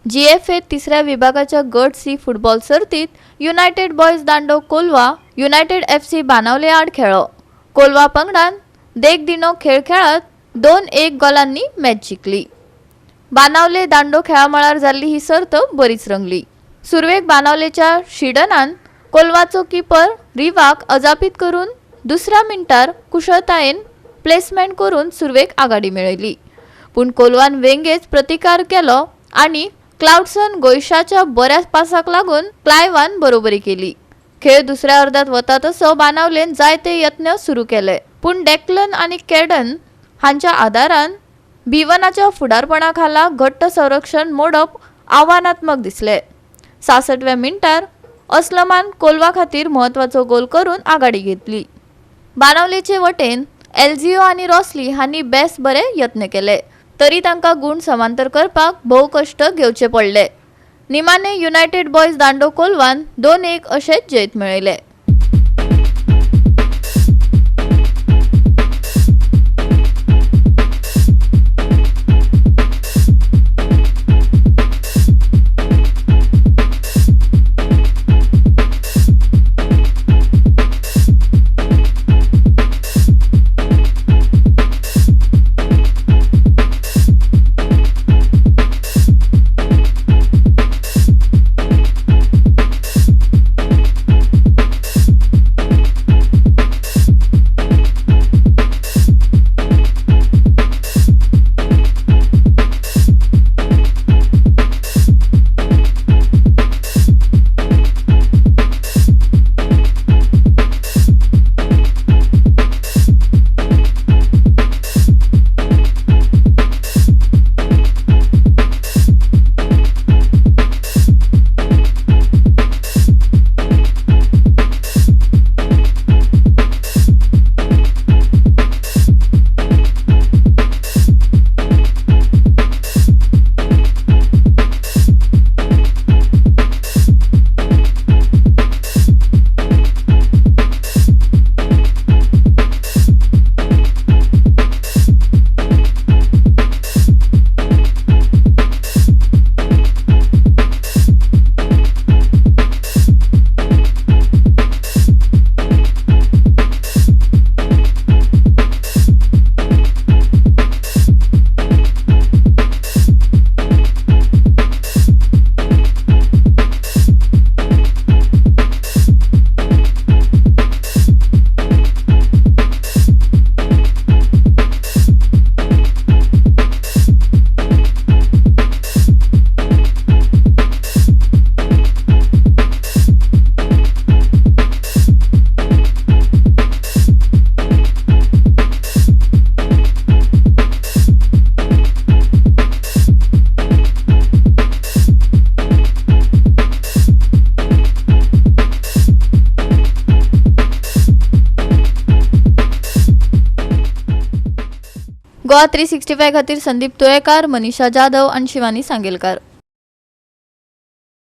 GFA तिसऱ्या विभागाच्या गट सी फुटबॉल सर्तीत युनायटेड बॉयज दांडो कोलवा युनायटेड एफसी बाणावले आड खेळ्ळो. कोलवा पंगडान देखदिणो खेळ खेळत 2-1 गोलांनी मॅच जिखली. बाणावले दांडो खेळामळार जाल्ली ही सर्त बरीच रंगली. सुरवेक बाणावलेच्या शिडनान कोलवाचो किपर रिवाक अजापीत करून दुसऱ्या मिनटार कुशळतायेन प्लेसमेंट करून सुरवेक आघाडी मेळयली. पूण कोलवान वेंगेच प्रतिकार केलो आनी क्लाउडसन गोयशाच्या बऱ्या पासाक लागून क्लायवान बरोबरी केली. खेळ दुसऱ्या अर्दात वता तसो बाणावलेन जायते यत्न सुरू केले, पूण डेक्लन आनी केडन हांच्या आदारान भिवनाच्या फुडारपणा खाला घट्ट संरक्षण मोडप आव्हानात्मक दिसले. 66व्या मिनटार अस्लमान कोलवा खातीर म्हत्वाचो गोल करून आघाडी घेतली. बाणावलेचे वटेन एलझिओ आनी रॉसली हांणी बेस बरे यत्न केले, तरी तांकां गूण समांतर करपाक भोव कश्ट घेवचे पडले. निमाणे युनायटेड बॉयज दांडो कोलवान 2-1 अशें जैत मेळयलें. गोवा 365 खातीर संदीप तुयेकार, मनीषा जाधव आनी शिवानी सांगेलकार.